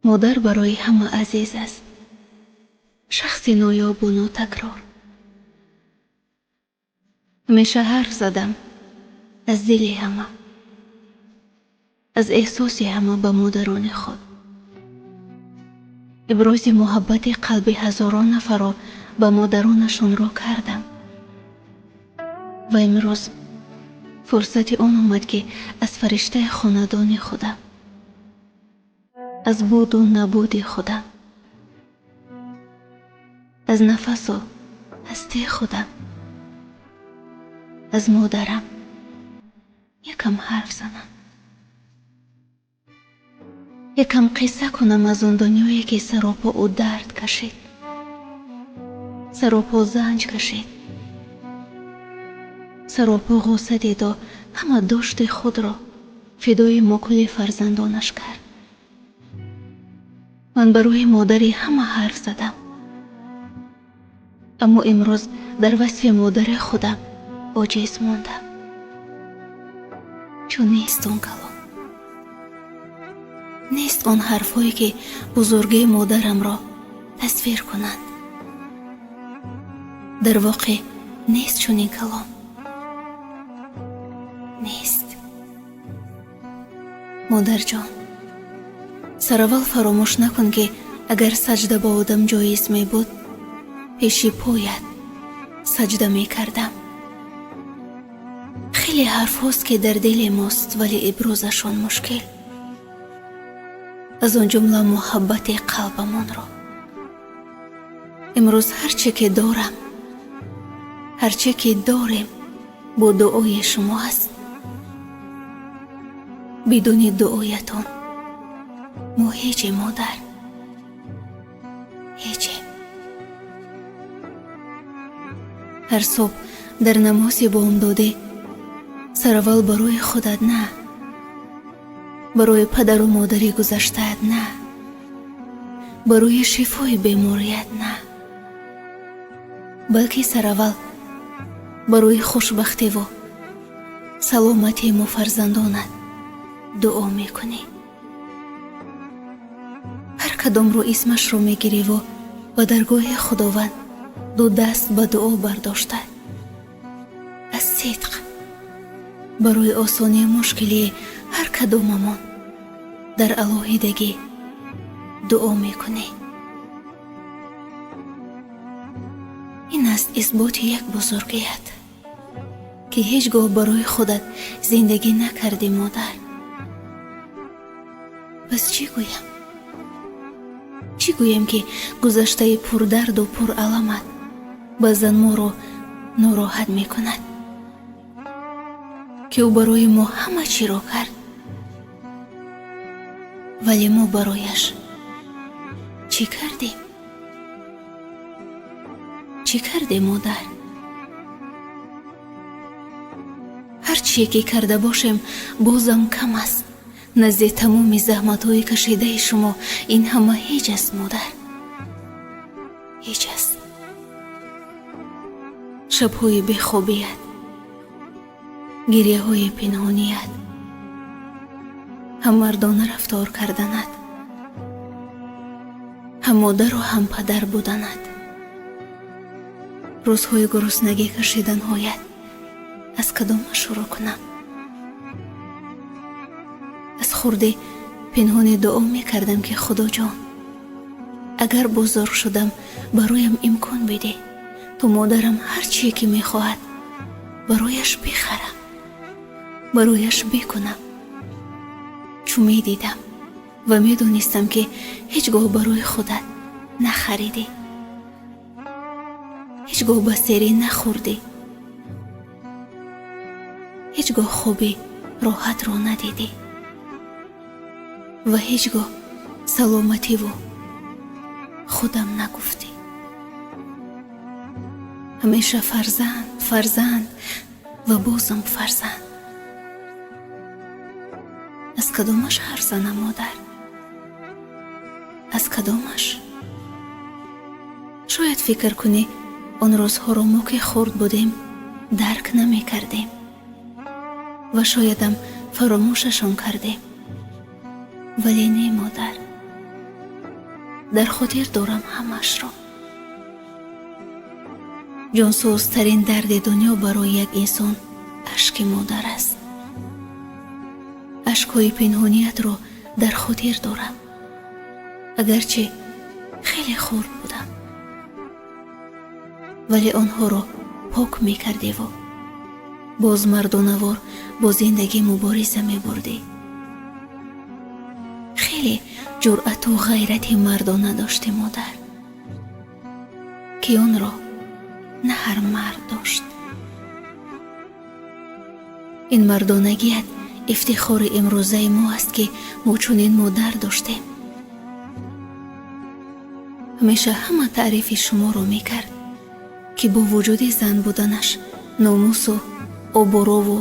Модар барои ҳама азиз аст, шахси ноёбу нотакрор. Ҳамеша ҳарф задам аз дили ҳама, аз эҳсоси ҳама ба модарони худ. Ибрози муҳаббати қалби ҳазорон нафарро ба модаронашонро кардам. Ва имрӯз фурсати он омад, ки аз фариштаи хонадони худам, аз буду набуди худам, аз нафасу ҳастии худам, аз модарам якам ҳарф занам. Якам қисса кунам аз он дунёе, ки саропо ӯ дард кашид, саропо занҷ кашид, саропо ғусса диду ҳама дошти худро фидои мукули фарзандонаш кард. Ман барои модари ҳама ҳарф задам, аммо имрӯз дар васфи модари худам оҷиз мондам, чун нест он калом, нест он ҳарфҳое, ки бузургии модарамро тасвир кунанд. Дар воқеъ нест чунин калом, нест. Модарҷон, сараввал фаромӯш накун, ки агар саҷда ба одам ҷоиз мебуд, пеши поят саҷда мекардам. Хеле ҳарфҳост, ки дар дили мост, вале иброзашон мушкил, аз он ҷумла муҳаббати қалбамонро. Имрӯз ҳарче ки дорам, ҳарче ки дорем, бо дуои шумо аст. Бидуни дуоятон мо ҳече, модар, ҳече. Ҳар субҳ дар намози бомдодӣ сараввал барои худат на, барои падару модари гузаштаат на, барои шифои беморият на, балки сараввал барои хушбахтиву саломатии мо фарзандонат дуо мекунӣ. Ҳар кадомро исмашро мегириву ба даргоҳи Худованд ду даст ба дуо бардошта, аз сидқ барои осонии мушкилии ҳар кадомамон дар алоҳидагӣ дуо мекунӣ. Ин аст исботи як бузургият, ки ҳеҷ гоҳ барои худат зиндагӣ накардӣ, модар. Пас чӣ гӯям, чӣ гӯем, ки гузаштаи пурдарду пураламат баъзан моро нороҳат мекунад, ки ӯ барои мо ҳама чиро кард, вале мо барояш чӣ кардем? Чӣ кардем, модар? Ҳар чие ки карда бошем, бозам кам аст назди тамоми заҳматҳои кашидаи шумо. Ин ҳама ҳеҷ аст, модар, ҳеҷ аст. Шабҳои бехобият, гирьяҳои пинҳоният, ҳам мардона рафтор карданат, ҳам модару ҳам падар буданат, рӯзҳои гуруснагӣ кашиданҳоят, аз кадома шурӯъ кунам? Аз хурдӣ пинҳони дуо мекардам, ки Худоҷон, агар бузург шудам, бароям имкон бидеҳ, то модарам ҳар чие ки мехоҳад, барояш бихарам, барояш бикунам, чун медидам ва медонистам, ки ҳеҷ гоҳ барои худат нахаридӣ, ҳеҷ гоҳ ба серӣ нахӯрдӣ, ҳеҷ гоҳ хоби роҳатро надидӣ ва ҳеҷ гоҳ саломативу худам нагуфтӣ. Ҳамеша фарзанд, фарзанд ва бозам фарзанд. Аз кадомаш ҳарф занам, модар, аз кадомаш? Шояд фикр кунӣ, он рӯзҳоро мо, ки хурд будем, дарк намекардем ва шоядам фаромӯшашон кардем, вале не, модар. Дар хотир дорам ҳамаашро. Ҷонсӯзтарин дарди дунё барои як инсон ашки модар аст. Ашкҳои пинҳониятро дар хотир дорам, агарчи хеле хурд будам, вале онҳоро пок мекардеву боз мардонавор бо зиндагӣ мубориза мебурдӣ. Хеле ҷуръату ғайрати мардона дошти, модар, ки онро на ҳар мард дошт. Ин мардонагият ифтихори имрӯзаи мо аст, ки мо чунин модар доштем. Ҳамеша ҳама таърифи шуморо мекард, ки бо вуҷуди зан буданаш номусу обурову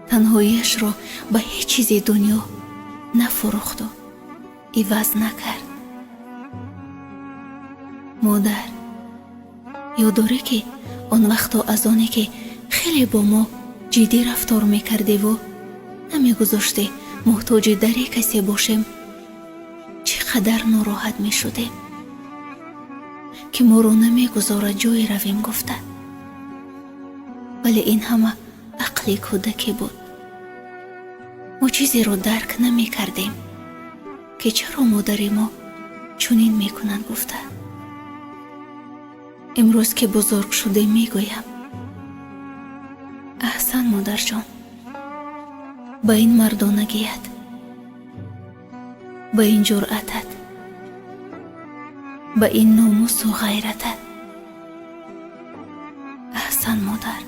танҳоияшро ба ҳеҷ чизи дунё нафурӯхту иваз накард. Модар, ёд дорӣ, ки он вақто аз оне ки хеле бо мо ҷиддӣ рафтор мекардеву намегузоштӣ муҳтоҷи дари касе бошем, чӣ қадар нороҳат мешудем, ки моро намегузорад ҷое равем гуфта. Вале ин ҳама ақли кӯдаке буд. Мо чизеро дарк намекардем, ки чаро модари мо чунин мекунад гуфта. Имрӯз ки бузург шудем, мегӯям: аҳсан, модарҷон, ба ин мардонагият, ба ин ҷуръатат, ба ин номусу ғайратат. Аҳсан, модар.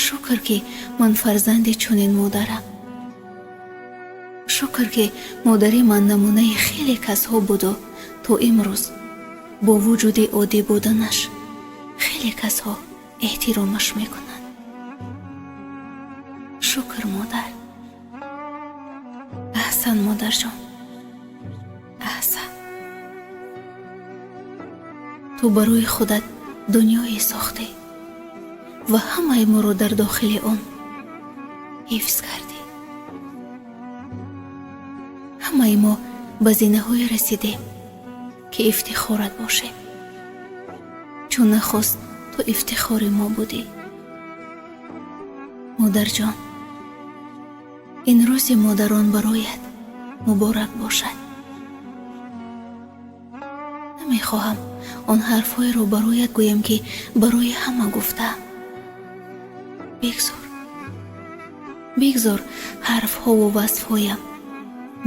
Шукр, ки ман фарзанди чунин модарам. Шукр, ки модари ман намунаи хеле касҳо буду то имрӯз бо вуҷуди оддӣ буданаш хеле касҳо эҳтиромаш мекунанд. Шукр, модар. Аҳсан, модарҷон, аҳсан. Ту барои худат дунёе сохтӣ ва ҳамаи моро дар дохили он ҳифз кардӣ. Ҳамаи мо ба зинаҳое расидем, ки ифтихорат бошем, чун нахуст ту ифтихори мо будӣ. Модарҷон, ин рӯзи модарон бароят муборак бошад. Намехоҳам он ҳарфҳоеро бароят гӯям, ки барои ҳама гуфтаам. Бигзор, бигзор ҳарфҳову васфҳоям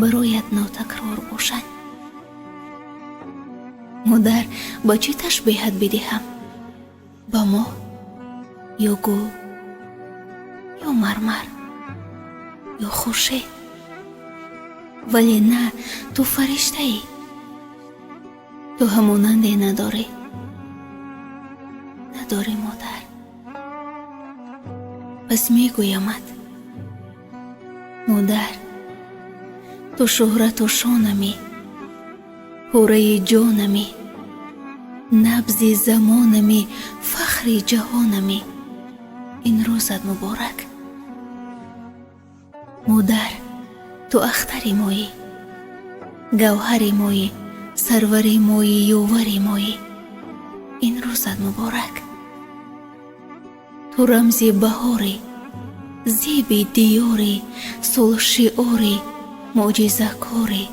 бароят нотакрор бошанд. Модар, ба чӣ ташбеҳат бидиҳам? Ба моҳ ё гул ё мармар ё хуршед? Вале на, ту фариштаӣ, ту ҳамонанде надорӣ, надорӣ, модар. Пас мегӯямат: модар, ту шӯҳрату шонамӣ, пораи ҷонамӣ, набзи замонамӣ, фахри ҷаҳонамӣ. Ин рӯзат муборак. Модар, ту ахтари моӣ, гавҳари моӣ, сарвари моӣ, ёвари моӣ. Ин рӯзат муборак. Ту рамзи баҳорӣ, зеби диёрӣ, сулҳшиорӣ, мӯъҷизакорӣ.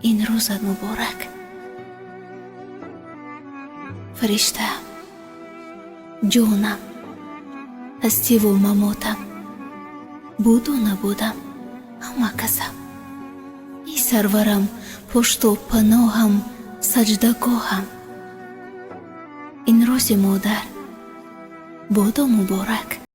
Ин рӯзат муборак. Фариштаам, ҷонам, ҳастиву мамотам, буду набудам, ҳама касам, эй сарварам, пушту паноҳам, саҷдагоҳам. Ин рӯзи модар боду муборак.